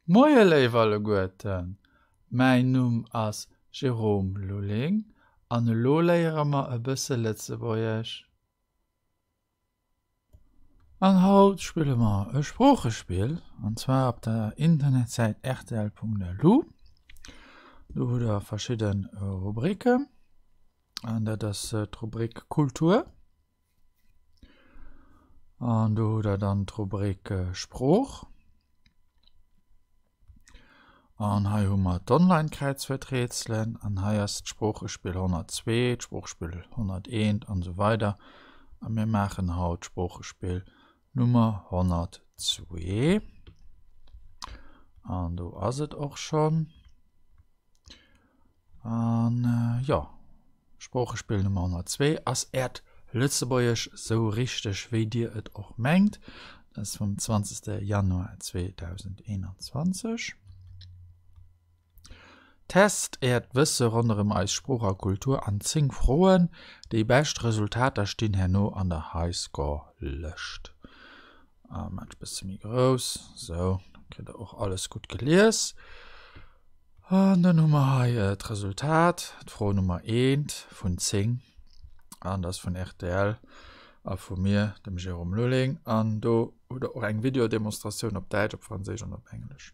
Moie léif alleguerten, mäin Numm ass Jérôme Lulling an elo léiere mer e bësse Lëtzebuergesch. An haut spille mer e Sproochespill, an zwar op der Internetsäit rtl.lu. Do hutt der verschidde Rubriken, an dat ass d'Rubrik Kultur. An do hutt der dann d'Rubrik Sprooch. An hei hu mer d'Online-Kräizwuerträtselen. An hei ass d'Sproochespill 102, d'Sproochspill 101 an esou weider. A mir maachen haut d'Sproochespill Nummer 102. An do ass et och schonn. An jo, Sproochespill Nummer 102, Ass Äert Lëtzebuergesch sou richteg wéi Dir et och mengt? Dat ass vum 20 Januar 2021. Test Äert Wësse ronderëm eis Sprooch a Kultur an 10 Froen. Déi bescht Resultater stinn herno an der Highscore-Lëscht. Ah, maan ech bësse méi grouss, sou, dann kritt der och alles gutt gelies. An dann hu mer hei äh, d'Resultat, d'Fro Nummer 1 vun 10, an dat ass vun rtl a vu mir, dem Jérôme Lulling, an do hutt der och eng Videodemonstratioun op Däitsch, op Franséisch an op Englesch.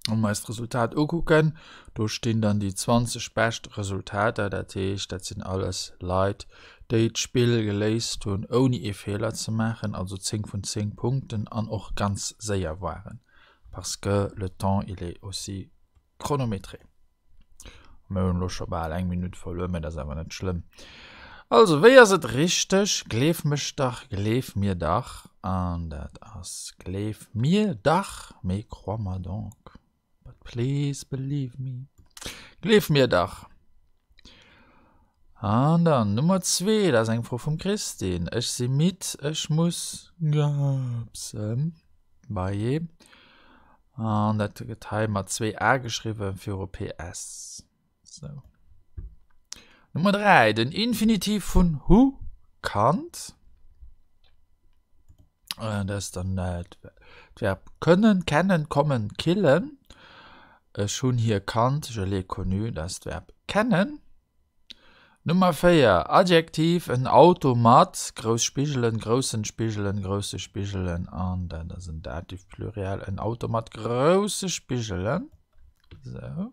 Wa mer eis d'Resultat ukucken, do stinn dann déi 20 bescht Resultater, dat heescht, dat sinn alles Leit, déi d'Spill geléist hunn, ouni ee Feeler ze maachen, also 10 vun 10 Punkten an och ganz séier waren, parce que le temps il est aussi chronométré. Mir hunn elo scho bal eng Minutt verluer, mä dat ass awer net schlëmm. Also, wéi ass et richteg? Gleef mech dach, gleef mir dach. An dat ass gleef mir dach, mais crois-moi donc. But please believe me. Gleef mir dach. An dann Nummer zwee, dat ass eng Fro vum Christine. Ech si midd, ech muss gapsen. Baie. An dat gëtt hei mat zwee A geschriwwen viru PS. Sou. Nummer 3, den Infinitiv vun hu kannt. Äh, dat ass dann äh, d'Verb kënnen, kennen, kommen, killen. Ech hunn hie kannt, je l'ai connu, dat ass d'Verb kennen. Nummer 4, Adjektiv, en Auto mat, grouss Spigelen, groussen Spigelen, grousse Spigelen, an dat ass en Dativ Pluriel, en Auto mat grousse Spigelen. Sou.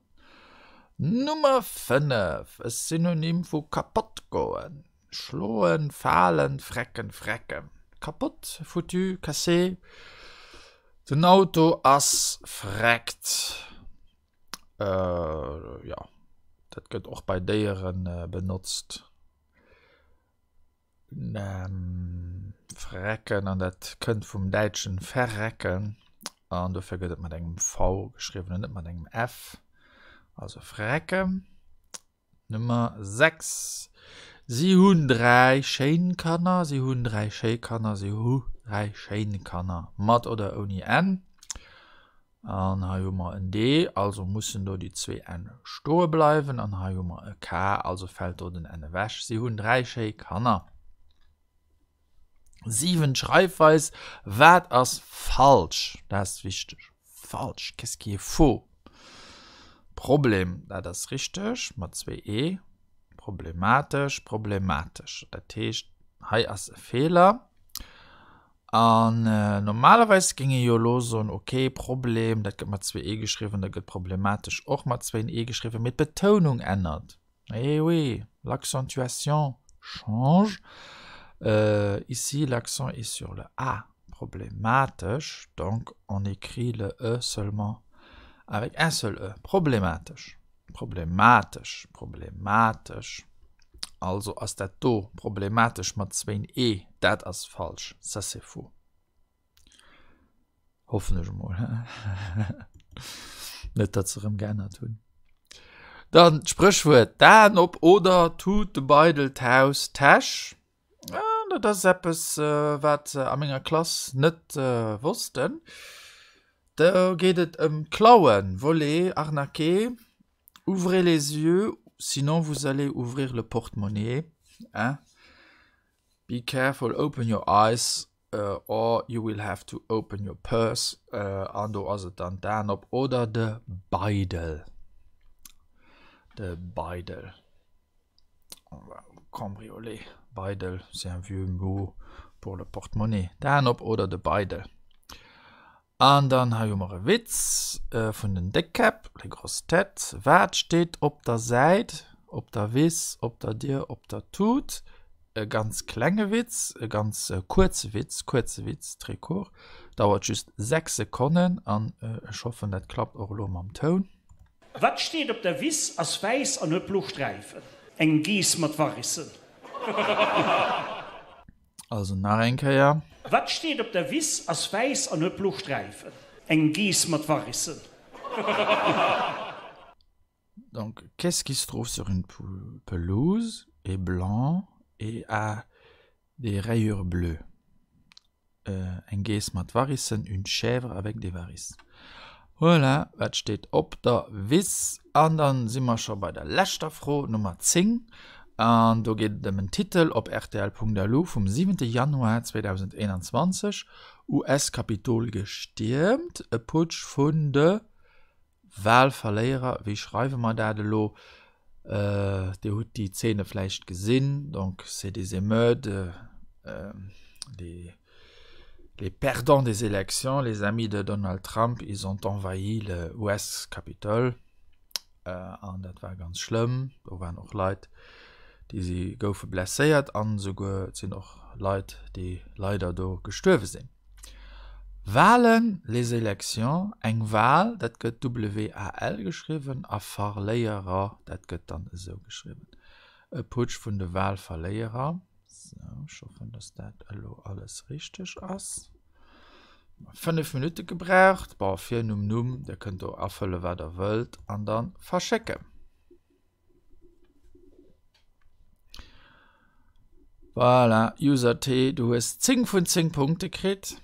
Nummer 5, e Synonym vu kapott goen, schloen, falen, frecken, frecken. Kapott, foutu, cassé. Den Auto ass freckt. Äh, ja, dat gëtt och bei Déieren äh, benotzt. Ähm, frecken, an dat kënnt vum däitschen verrecken. An dofir gëtt et mat engem V geschriwwen an net mat engem F. Also frecken. Nummer 6. Si hunn 3 schéin Kanner, si hunn 3 schéi Kanner, si hu 3 schéin Kanner, mat oder ouni N. An hei hu mer en D, also mussen do déi zwee N stoe bleiwen. An hei hu mer e K, also fält do den N ewech. Si hunn 3 schéi Kanner. 7 Schreifweis, Wat ass falsch? Dat ass wichteg. Falsch, qu'est-ce qui est faux? Problem, dat ass richteg, mat zwee e. Problematesch, problematesch. Dat heescht, hei ass e Feeler. An normalerweis géing ee jo elo soen, okay, Problem, dat gëtt mat zwee e geschriwwen, da gëtt problematesch och mat zwéin e geschriwwen, mee d'Betounung ännert. Eh oui, l'accentuation change. Euh, ici, l'accent est sur le A, problématesch. Donc, on écrit le E seulement avec un seul E. Problématesch, problematesch, problematesch. Also ass dat do problematesch mat zwéin E, dat ass falsch, ça c'est faux. Hoffen ech emol. Net, datt se erëm geännert hunn. Dann d'Spréchwuert d'Aen op oder d'Tut, de Beidel, d'Haus, d'Täsch. Dat ass eppes, wat se a menger Klass net wossten. Do geet et ëm Klauen, voler, arnaquer, ouvrez les yeux, sinon vous allez ouvrir le porte-monnaie, hein. Be careful, open your eyes. Or you will have to open your purse. An do ass et dann d'Aen op oder de Beidel. De Beidel. Cambrioler, Beidel, c'est un vieux mot pour le porte-monnaie. D'Aen op oder de Beidel. An dann hei hu mer e Witz vun den Déckkäpp, les grosses têtes. Wat steet op der Säit, op der Wiss, op der Dier, op der Tut? E ganz klenge Witz, e ganz kuerze Witz, kuerze Witz, très court, dauert just 6 Sekonnen an ech hoffen dat klappt och elo mam Toun. Wat steet op der Wiss, ass wäiss an huet blo Sträifen? Eng Geess mat Varissen. Also nach eng Kéier. Wat steet op der Wiss, ass wäiss an huet blo Sträifen? Eng Geess mat Varissen. Donc, qu'est-ce qui se trouve sur une pelouse, est blanc et a des rayures bleues? Eng Geess mat Varissen, une chèvre avec des varices. Voilà, wat steet op der Wiss? An dann si mer scho bei der leschter Fro, Nummer 10. An do geet et ëm en Titel op rtl.lu vum 7 Januar 2021, US-Kapitol gestiermt, e Putsch vun de Wahlverléierer, wéi schreiwe mer dat elo? Dir hutt déi Zeene vläicht gesinn, donc c'est des émeutes, les les perdants des élections, les amis de Donald Trump, ils ont envahi le US Capitol an dat war ganz schlëmm. Do waren och Leit, déi si goufe blesséiert an esouguer et sinn och Leit, déi leider do gestuerwe sinn. Walen, les élections, eng Wal, dat gëtt WAL geschriwwen, a Verléierer, dat gëtt dann esou geschriwwen. E Putsch vun de Walverléierer. Sou, ech hoffen, dass dat elo alles richteg ass. 5 Minutte gebraucht. Bon, Virnumm, Numm, Dir kënnt do afëlle wat der wëllt an dann verschécken. Voilà, User T, du hues 10 vun 10 Punkte kritt.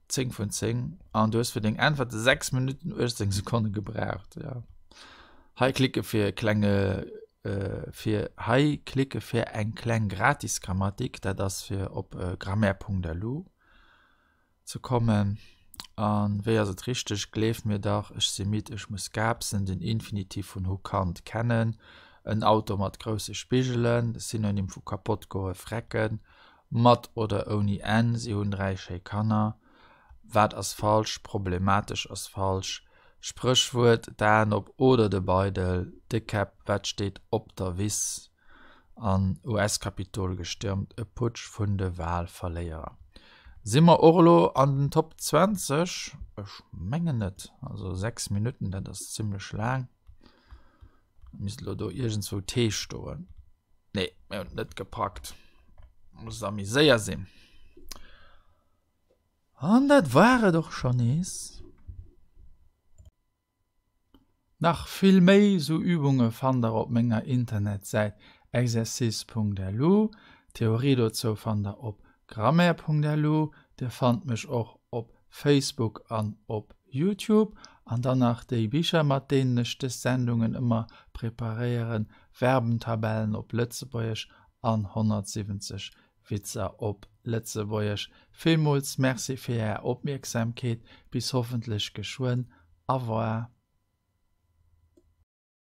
10 vun 10. An du hues fir deng Äntwerte 6 Minutten 18 Sekonne gebraucht. Ja. Hei klicke fir klenge äh, fir hei klicke fir eng kleng Gratis-Grammatik. Dat ass fir op äh, grammaire.lu. Ze kommen. An wéi ass et richteg? Gleef mir dach, ech si midd, ech muss gaapsen, den Infinitiv vun hu Kand kennen, en Auto mat grousse Spigelen, de Synonym vu kapott goe frecken, mat oder ouni n, si hunn 3 schéi Kanner, wat ass falsch? Problematesch ass falsch, Spréchwuert, d'Aen op oder de Beidel, de Käpp, wat steet op der Wiss? An US-Kapitol gestürmt, e Putsch vun de Walverléierer. Si mer och elo an den Top 20? Ech mengen net. Also 6 Minutten, dat ass zimmlech laang. Misst elo do iergendzwou T stoen. Nee, mir hunn et net gepackt. Muss da méi séier sinn. An dat war et och schonn nees. Nach vill méi sou Übunge fannt der op menger Internetsäit exercice.lu. D'Theorie dozou fannt der op grammaire.lu. Dir fannt mech och op Facebook an op Youtube. An dann nach déi Bicher mat deenen ech des Sendungen ëmmer preparéieren, Verbentabellen op Lëtzebuergesch an 170 Witzer op Lëtzebuergesch. Villmools Merci fir Är Opmierksamkeet. Bis hoffentlech geschwënn. Au revoir.